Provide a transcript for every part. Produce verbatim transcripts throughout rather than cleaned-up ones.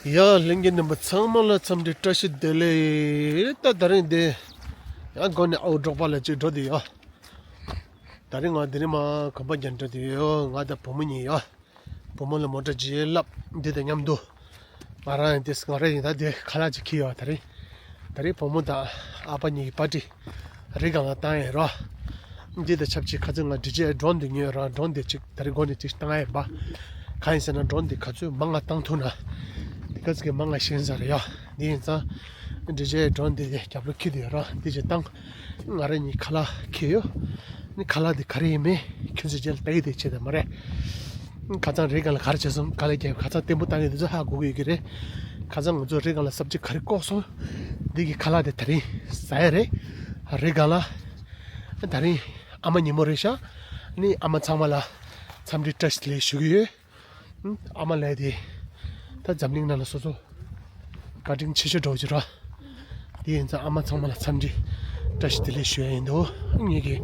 ཡ། ལྷན་རྒྱས་རྣམ་པ་ཚང་མ་ལ་འཚམས་འདྲི་བཀྲ་ཤིས་བདེ་ལེགས། ད་དེ་རིང་འདི་ཡང་སྒོ་ནས་ཨའུ་འབྲོག་པ་ལ་ཅིག་འགྲོ་དེ་ཡོད། དེ་རིང་ང་དེ་རིང་མ་གོམ་པ་རྒྱག་འགྲོ་དེ་ཡོད། ང་དང་བུ་མོ་གཉིས་ཡོད། བུ་མོ་ལ་མོ་ཊ་ཅིག་བསླབ། འདི་དང་མཉམ་དུ་ང་རང་ཡང་དེ་ང་རང་ཡིན་ད་དེ་ཁ་ལག་ཅིག་ཁྱེར་ཡོད། དེ་རིང་དེ་རིང་བུ་མོ་དང་ཨ་ཕ་གཉིས་ཀྱི་པར་ཊི་རི་སྒང་ལ་བཏང་ཡོད་རོ། འདི་དང་ཆབས་ཅིག་ཁ་ཚོད་ང་ཌི་ཇེ་ཌོན་འདི་ཉོས་ར། ཌོན་འདི་ཅིག་དེ་རིང་སྒོ་ནས་ཅིག་བཏང་ཡོད་པ། གང་ཡིན་ཟེར་ན་ཌོན་འདི་ག་ཚོད་མང་ང་བཏང་ཐུབ་ན་དེ་ག་ཚོད་ཀྱི་མང་ང་ཤེས་ས་རེད་ཡ། འདི་ཡིན་ཙང་ཌི་ཇེ་ཌོན་འདི་རྒྱབ་ལོགས་ཁྱེར་དེ་ཡོད་ར། འདི་ཅིག་བཏང་། ང་རང་གཉིས་ཁ་ལག་ཁྱེར་ཡོད། ནི་ཁ་ལག་འདི་ག་རེ་ཡིན་མིན་ཁྱོད་ཚོ་རྗེས་ལ་ལྟ་ཡི་དེ་བྱེད་དེ་མ་རེད། ཁ་སང་རི་སྒང་ལ་ག་རེ་བྱས་སོང་། ག་ལེ་རྒྱབ། ཁ་སང་བརྟན་པོ་བཏང་ཡོད་དེ་ཚོ་ཧ་གོ་གི་ཡོད་ཀྱི་རེད། ཁ་སང་ང་ཚོ་རི་སྒང་ལ་སབ་ཇི་ག་རེ་བཀོག་སོང་། འདི་གི་ཁ་ལག་དེ་དེ་རིང་ཟ་ཡ་རེད། རི་སྒང་ལ། དེ་རིང་ཨ་མ་ཉིན་མོ་རེད་ཤག་ནི་ཨ་མ་ཚང་མ་ལ་འཚམས་འདྲི་བཀྲ་ཤིས་བདེ་ལེགས་ཞུ་གི་ཡོད། ཨ་མ་ལགས་དེ་ད་འཛམ་གླིང་ནང་ལ་སོ་སོ་བཀའ་དྲིན་ཆེ་ཤོས་འདྲ་བོ་ཅིག་རེད། དེ་ཡིན་ཙང་ཨ་མ་ཚང་མ་ལ་འཚམས་འདྲི་བཀྲ་ཤིས་བདེ་ལེགས་ཞུ་ཡ་ཡིན་འདུག་ངེད་ཀྱིས་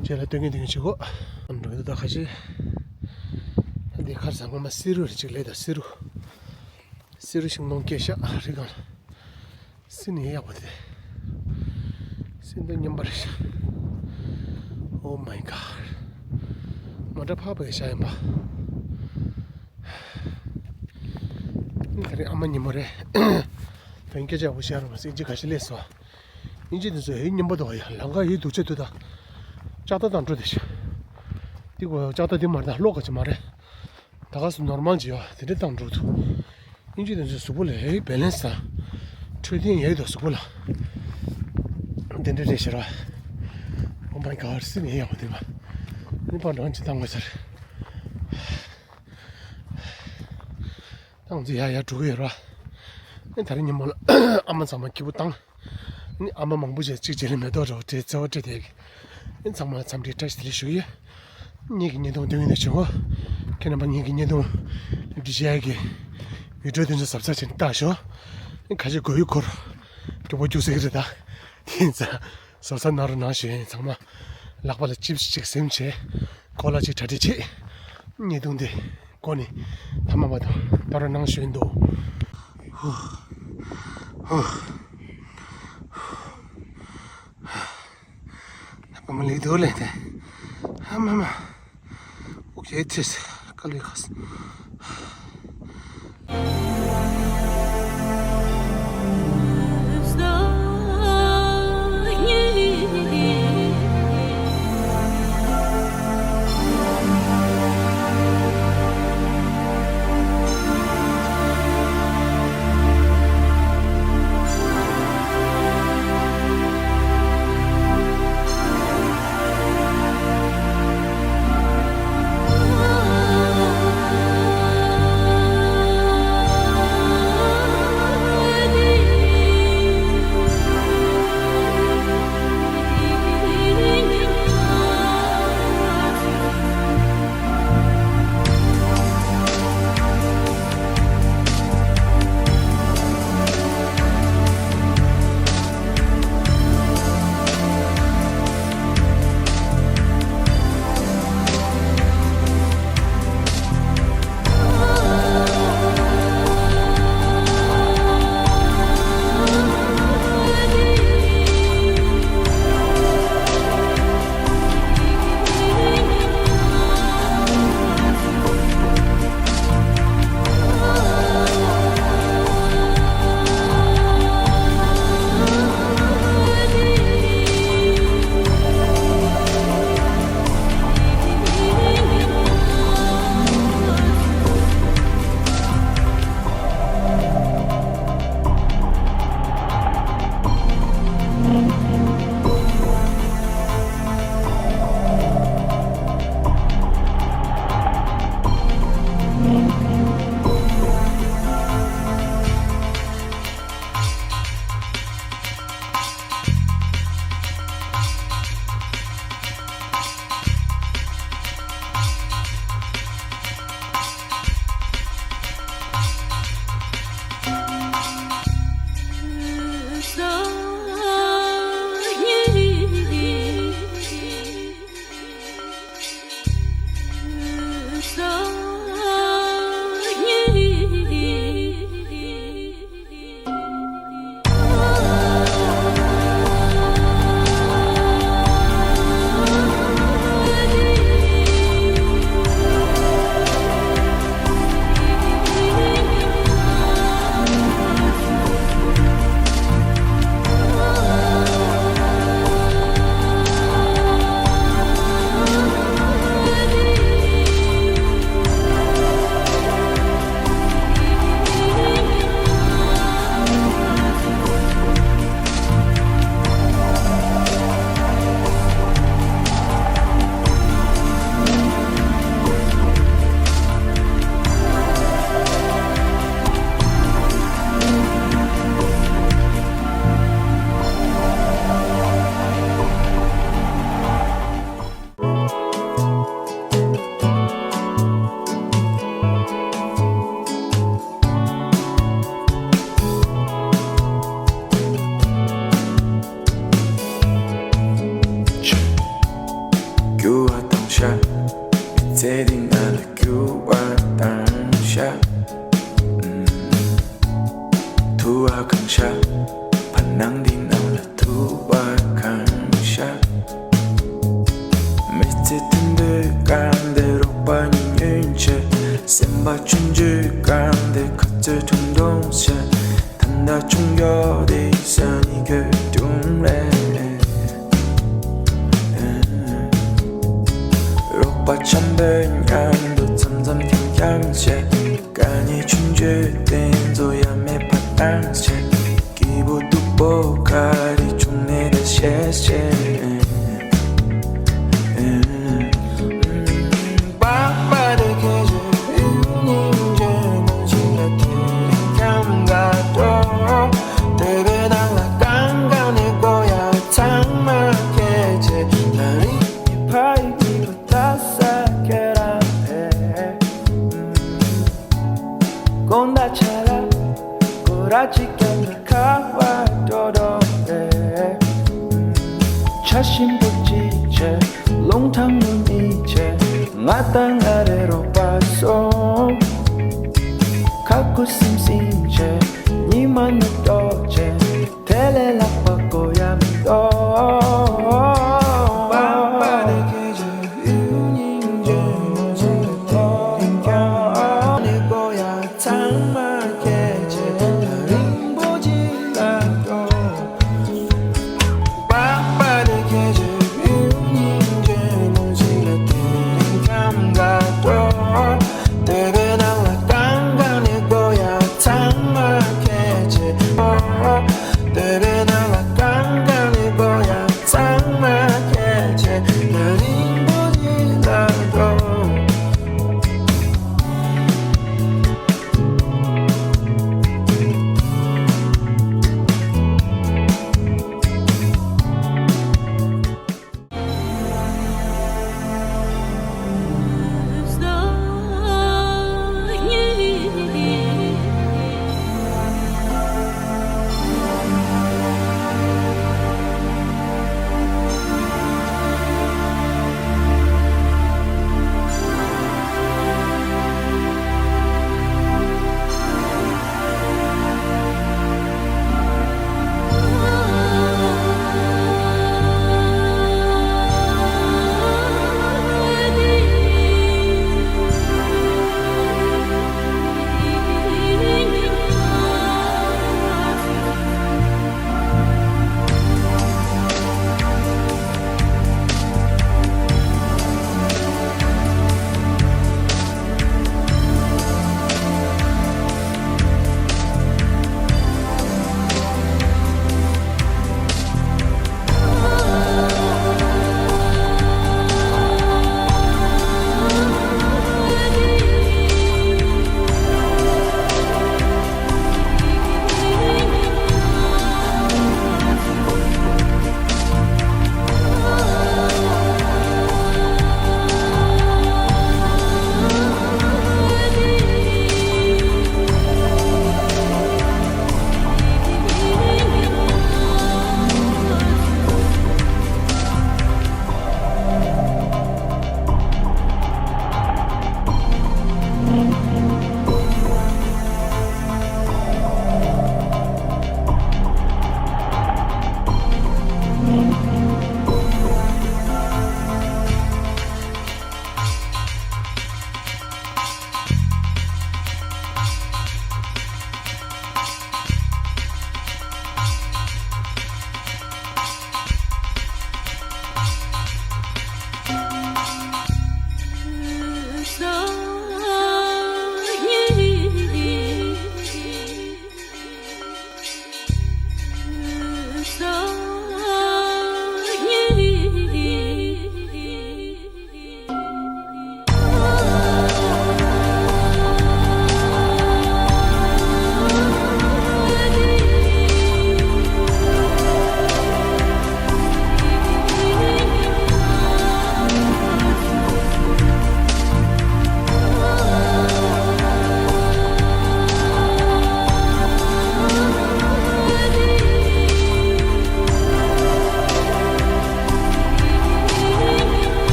རྗེས་ལ་སྟོན་གིན་སྟོན་གིན་བྱེད་དགོས། འགྲོ་གི་འདུག་ད་ཁ་ཤས། ད་འདི་ཁར་ཟ་ངོ་མ་བསེ་རུ་རེད། ཅིག་ལས་ད་བསེ་རུ། བསེ་རུ་ཤིང་སྡོང་སྐྱེས་ཤག་རི་སྒང་ལ། བསེ་ནི་ཡག་པོ་དེ། བསེ་འདི་མཉམ་པ་རེད་ཤག Oh my god. མོ་ཊ་ཕར་བས་ཤག་ཡིན་པ། ད་རེས་ཨ་མ་ཉིན་མོ་རེད། དོན་སྐད་ཆ་བོ་ཤར་བ་སྲིད་ཅི་ག་ཤི་ལས་སོ། ཨིན་ཇི་དེ་ཚོ་ཧེ་མཉམ་པོ་འདུག་ཡ། ལམ་ཁ་ཡི་དུག་ཆ་དུ་ད། ལྕགས་རྟ་དང་འགྲོ་དེ་ཤི། དེ་གོ་ལྕགས་རྟ་དེ་མ་རེད་ད། གློག་ག་ཅི་མ་རེད། ད་ག་སུ་ནོར་མལ་ཅི་ཡོད་དེ་འདྲ་དང་འགྲོ་དུ། ཨིན་ཇི་དེ་ཚོ་གཟུགས་པོ་ལ་ཧེ་བེ་ལེན་སི་དང་། འཕྲོད་བསྟེན་ཡག་དང་གཟུགས་པོ་ལ། དེ་འདྲ་རེད་ཤི་ར། Oh my god. སྲིད་ནས་ཡག་པོ་དེ་མ། ནི་པ་འགྲོ་ཅི་དང་ངོ་ཤར། ཏང་ཙི་ཡ་ཡ་འགྲོ་གི་ཡོད་ར། ཨེ་ད་རིང་ཉིན་མོ་ལ་ཨ་མ་ཚང་མ་སྐྱིད་པོ་བཏང་། ཨ་མ་མང་པོ་ཞིག་གཅིག་རྗེས་ལ་མེ་ཏོག་འདྲ་བོ་སྤྲད་བརྩེ་བ་སྤྲད་དེ། ཨེ་ཚང་མ་ལ་འཚམས་འདྲི་བཀྲ་ཤིས་བདེ་ལེགས་ཞུ་གི་ཡོད། ངེད་ཀྱི་བརྙན་ཐུང་སྟོན་གི་ཡོད་ན་བྱུང་ངོ་། ཁྱེད་རྣམ་པ་ངེད་ཀྱི་བརྙན་ཐུང་འདི་བྱེད་ཡ་གི་བི་ཌིའོ་དེ་ཚོ་གཟབ་གཟབ་བྱས་ནས་ལྟ་ཤོག་ཨེ་ཁ་ཤས་གོ་ཡུ་འཁོར་སྐྱོ་པོ་སྐྱུག་ཟེར་གི་རེད་ད། དེ་ཡིན་ཙང་། བཟོ་ས་ནང་རུ་ནང་ཞོན་ཚང་མ། ལག་པ་ལ་ཅིབ་སི་ཅིག་ཟིམ་བྱས། གོ་ལ་ཅིག་གྲ་སྒྲིག་བྱེད། ཉེས་རྡུང་དེ། གོ་ནི། ཐ་མ་བ་དང་ད་རུ་ནང་ཞོན་འདུག་ཧུ། ཧུ། ཧུ། ད་པ་མ་ལི་དུ་ལེ་དེ། ཧ་མ་མ། Okay, this. Kali khas. ཆུང་ཆུང་གང་དེ་ཁ་རྩོད་ཐུང་ཐུང་བྱས། ད་ལྟ་ཆུང་ཡོད་དེ་ས་ནི་གོས་ཐུང་རེད། རོགས་པ་འཆམ་པོའི་མཉམ་དུ་འཆམ་འཆམ་འཁྱམ་འཁྱམ་བྱས། དཀའ་ངལ་ཆུང་ཆུང་དེ་ཚོ་ཡ་མེད་པ་བཏང་བྱས། སྐྱིད་པོ་སྡུག་པོ་ག་རེ་བྱུང་ནས་ད་བཤད་བཤད། ཆ་ཞིམ་པོ་གཅིག་བྱས། རླུང་ཐང་ཉུང་གཉིས་བྱས། ང་དང་ང་རེ་རོགས་པ་སོང་། ཁ་ཁུ་སིམ་སིམ་བྱས། ཉི་མ་ཉི་ཏོག་བྱས། དེ་ལས་ལྷག་པ་དགོས་ཡ་མི་འདུག་ཚང་མ་སྐད་ཆ་རིང་པོ་ཅིག་ལ་འགྲོ། པ་པ་དེ་ཁྱེད་ཀྱི་ཡུལ་སྙིང་རྗེ་མོ་ཅིག་ལ་དེ་རིང་ཁམས་ཀ་འགྲོ། དེ་གའི་ནང་ལ་གང་གང་ནས་དགོས་ཡ་ཚང་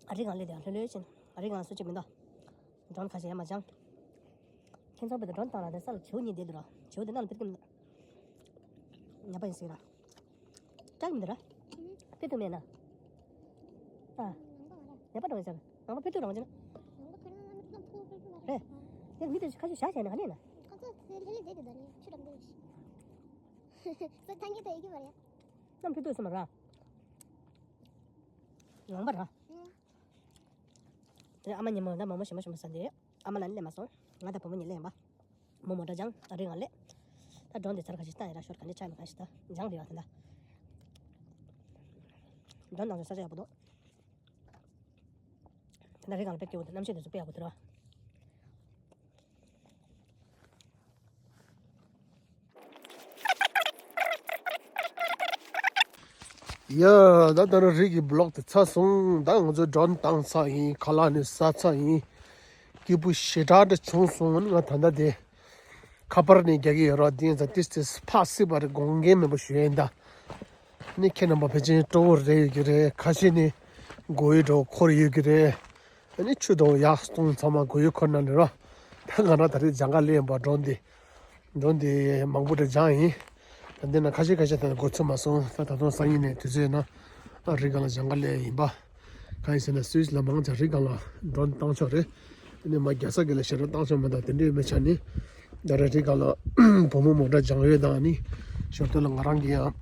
ཨ་རི་སྒང་ལས་དེ་ལྷོད་ལྷོད་ཕྱིན། ཨ་རི་སྒང་ལ་སུ་གཅིག་མི་འདུག་ཌོན་ཁ་ཤས་ཡ་མ་སྦྱང་། ཁྱེད་ཚོ་བོད་དུ་ཌོན་བཏང་ལ་དེ་ས་ལ་བྱིའུ་གཉིས་བསྡད་འདུག་ར། བྱིའུ་དེ་ནང་ལ་ཕེབས་ཀྱི་མི་འདུག་ཉ་པ་ཡིན་ཟེར་ར། སྐྲག་མི་འདུག་ར། ཕེབས་ཐུབ་མེད་ན། ཨ། ཉ་པ་འགྲོ་ཡིན་ཟེར། ནང་པ་ཕེབས་ཐུབ་རང་བྱས་ན། རེད། དེ་མི་དེ་ཁ་ཤས་བཞག་བྱས་ན་ག་ནས་ན། ཁ་ཚོ་ལྷེ་ལྷེ་བསྡད་དེ་ད་ནི་ཆུ་འགྲམ་དེ། སོ་ཐང་གི་ད་ཡི་གི་མ་རེད། ནམ་ཕེབས་ཐུབ་སོང་མ་ར། ནང་པ་ར། དེ་ཨ་མ་ཉིན་མོ་ད་མོག་མོག་ཞིམ་པོ་ཞིམ་པོ་ཟ་འདི། ཨ་མ་ལ་ནི་སླེབས་མ་སོང་། ང་དང་བུ་མོ་གཉིས་སླེབས་ཡིན་པ། མོག་མོག་འདྲ་སྦྱངས། ཨ་རི་སྒང་སླེབས། ད་ཌོན་དེ་ཚར་ཁ་ཤས་བཏང་ཡིན་ར། ཤོར་ག་འདྲ་ཆགས་མེད་ཁ་ཤས་ད་སྦྱངས་དེ་བ་དེ་འདྲ། ཌོན་ནང་ཚོ་ས་ཆ་ཡག་པོ་འདུག་དེ་འདྲ་རི་སྒང་ལ་དཔེ་སྐྱིད་པོ་འདུག་གནམ་གཤིས་དེ་ཚོ་དཔེ་ཡག་པོ་འདུག་ར། ཡ། ད་ལྟ་ར་རི་གི་བི་ལོག་དེ་ཚར་སོང་། ད་ང་ཚོ་ཌོན་བཏང་ཚར་ཡིན། ཁ་ལག་ནི་ཟ་ཚར་ཡིན། སྐྱིད་པོ་ཞེ་དྲག་འདྲ་བྱུང་སོང་། ང་ད་ལྟ་དེ་ཁ་པར་ནས་རྒྱག་གི་ཡོད་ར། དེ་ཡིན་ཙང་ཏིས་ཏིས་ཕ་སྲིད་པ་རེད། དགོངས་འགལ་མེད་པ་ཞུ་ཡིན་ད། ནི་ཁྱེད་རྣམ་པ་ཕལ་ཆེར་སྤྲོ་བོ་རེ་ཡོད་ཀྱི་རེད། ཁ་ཤས་ནི་མགོ་ཡུ་འདྲ་བོ་འཁོར་ཡོད་ཀྱི་རེད། ཨ་ནི་ཆུ་དང་ཡག་སྟོང་ཚང་མ་མགོ་ཡུ་འཁོར་ན་ནི་ར། ད་ང་རང་ད་རེས་སྦྱང་ག་སླེབས་ཡིན་པ། ཌོན་དེ་ཌོན་དེ་མང་པོ་འདྲ་སྦྱངས་ཡིན། ད་འདི་ན་ཁ་ཤས་ཁ་ཤས་ད་འགོ་ཚུགས་མ་སོང་། ད་ད་དུང་སང་ཉིན་ནས་དུས་ཚོད་ན་ཨ་རི་སྒང་ལ་སྦྱང་ག་སླེབས་ཡིན་པ། གང་ཡིན་ཟེར་ན་སུད་སི་ལ་མང་ཆེ་རི་སྒང་ལ་ཌོན་བཏང་ཆོག་རེད། ཨ་ནི་མ་རྒྱལ་ས་གི་ལ་ཞེ་དྲག་བཏང་ཆོག་མ་ད་དེ་འདྲའི་མི་ཆ་ནི། ད་ར་རི་སྒང་ལ་བུ་མོ་མོ་འདྲ་སྦྱང་ཡོད་དང་ནི། ཞོར་དུ་ལ་ང་རང་གི་ཡང་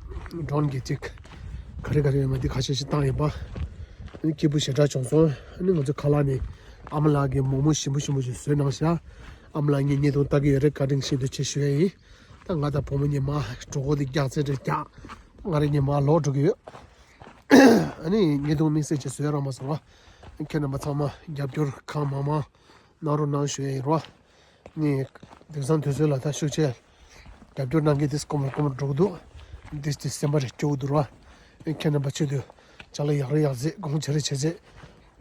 ཌོན་གྱི་ཅིག་ག་རེ་ག་རེ་ཡོད་མ་དེ་ཁ་ཤས་ཤིག་བཏང་ཡིན་པ། ཨ་ནི་སྐྱིད་པོ་ཞེ་དྲག་བྱུང་སོང་། ཨ་ནི་ང་ཚོ་ཁ་ལག་ནི་ཨ་མ་ལགས་ཀྱིས་མོག་མོག་ཞིམ་པོ་ཞིམ་པོ་ཞིག་བཟོས་གནང་ཤག་ཨ་མ་ལགས་ངས་བརྙན་ཐུང་ལྟ་གི་ཡོད་རེད། བཀའ་དྲིན་ཆེ་ཐུགས་རྗེ་ཆེ་ཞུ་ཡ་ཡིན། ད་ང་དང་བུ་མོ་གཉིས་མ་གྲོད་ཁོག་དེ་རྒྱགས་ཚད་རེད་རྒྱགས། ང་རང་གཉིས་མ་ལོག་འགྲོ་གི་ཡོད། ཨ་ནི་བརྙན་ཐུང་དམིགས་བསལ་ཅིག་བཟོས་རག་མ་སོང་བ། ཁྱེད་རྣམ་པ་ཚང་མ་རྒྱབ་སྐྱོར་གང་མང་མང་གནང་རོགས་གནང་ཞུ་ཡ་ཡིན་རོ། ནི་དེང་སང་དུས་ཚོད་ལ་ད་ཤུགས་ཆེ་རྒྱབ་སྐྱོར་གནང་མཁན་དེ་སྐོམ་རུ་སྐོམ་རུ་འགྲོ་གི་འདུག་འདི་དེ་སེམས་པ་རེ་སྐྱོ་གི་འདུག་རོ། ཁྱེད་རྣམ་པ་ཆེད་དུ་ཅ་ལག་ཡག་རེ་ཡག་རྫས་གོང་ཆེ་རེ་བྱས་རྗེས།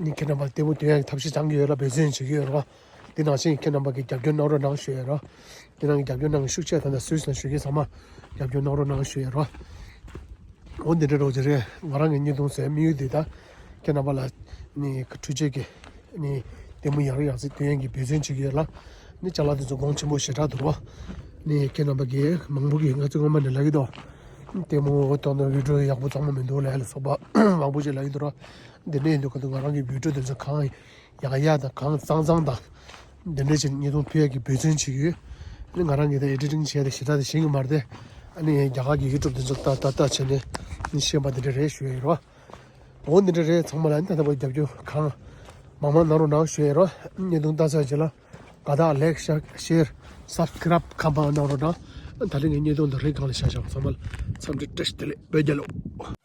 ནི་ཁྱེད་རྣམ་པ་ལྟད་མོ་སྟོན་ཡག་གི་ཐབས་ཤེས་སྦྱང་གི་ཡོད་ལ་འབད་བརྩོན་བྱེད་ཀྱི་ཡོད་རོ། དེ་ནང་བཞིན་ཁྱེད་རྣམ་པ་གིས་རྒྱབ་སྐྱོར་གནང་རོགས་གནང་ཞུ་ཡོད་རོ། དེ་ནང་གི་རྒྱབ་སྐྱོར་གནང་གི་ཤུགས་ཆེ་ད་ལྟ་སུད་སི་ནང་བཞུགས་མཁན་ཚང་མ་རྒྱབ་སྐྱོར་གནང་རོགས་གནང་ཞུ་ཡོད་རོ། འོ་འདི་འདྲ་རོགས་ཀྱི་རེད། ང་རང་གི་བརྙན་ཐུང་ཟེར་དམིགས་ཡུལ་འདི་ད་ཁྱེད་རྣམ་པ་ལ་ནི་འཕྲུལ་ཆས་ཀྱི་ནི་ལྟད་མོ་ཡག་རུ་ཡག་ཚིག་སྟོན་ཡག་གི་འབད་བརྩོན་བྱེད་ཀྱི་ཡོད་ལ། ནི་ཅ་ལག་དེ་ཚོ་གོང་ཆེན་པོ་ཞེ་དྲག་འདུག་རོ། ནི་ཁྱེད་རྣམ་པ་གིས་མང་པོ་གིས་ང་ཚོ་སྔོན་མ་ནས་ལབ་ཀྱི་འདུག་ལྟད་མོ་འོ་ཐོག་ནས་བི་ཌིའོ་ཡག་པོ་བཙོང་མ་མི་འདུག་ལ་ལ་སོགས་པ་མང་པོ་ཞིག་ལབ་ཀྱི་འདུག་རོ། འདི་འདྲ་ཡིན་དུས་ག་དུས་ང་རང་གི་བི་ཌིའོ་དེ་ཚོ་གང་ཡག་ཡག་དང་གང་གཙང་གཙང་དང་། འདི་འདྲ་བྱས་ནས་བརྙན་ཐུང་ཕུལ་ཡག་གི་འབད་བརྩོན་བྱེད་ཀྱི་ཡོད། ཨ་ནི་ང་རང་གིས་ད་ཨེ་ཌི་ཊིང་བྱས་ཏེ་ཞེ་དྲག་དེ་ཤེས་ཀྱི་མ་རེད་དེ། ཨ་ནི་རྒྱ་གར་གྱི་ཡུ་ཊུབ་དེ་ཚོ་ལྟ་ལྟ་ལྟ་བྱས་ནས་ནི་ཤེས་པ་འདི་འདྲ་རེད་ཞུ་ཡ་ཡིན་རོ། འོ་འདི་འདྲ་རེད། ཚང་མ་ལ་ནི་ད་ལྟ་བར་རྒྱབ་སྐྱོར་གང་མང་མང་གནང་རོགས་གནང་ཞུ་ཡ་ཡིན་རོ། བརྙན་ཐུང་ལྟ་ཚར་རྗེས་ལ་དགའ་རྟགས་ལའིཀ་ཤེར་སབ་སི་ཀི་རབ་གང་མང་གནང་རོགས་གནང་། ད་རིང་གི་བརྙན་ཐུང་འདི་རིང་གང་ལ་བཞག་བཞག་ཚང་མ་ལ་འཚམས་འདྲི་བཀྲ་ཤིས་བདེ་ལེགས། བོད་རྒྱལ་ལོ།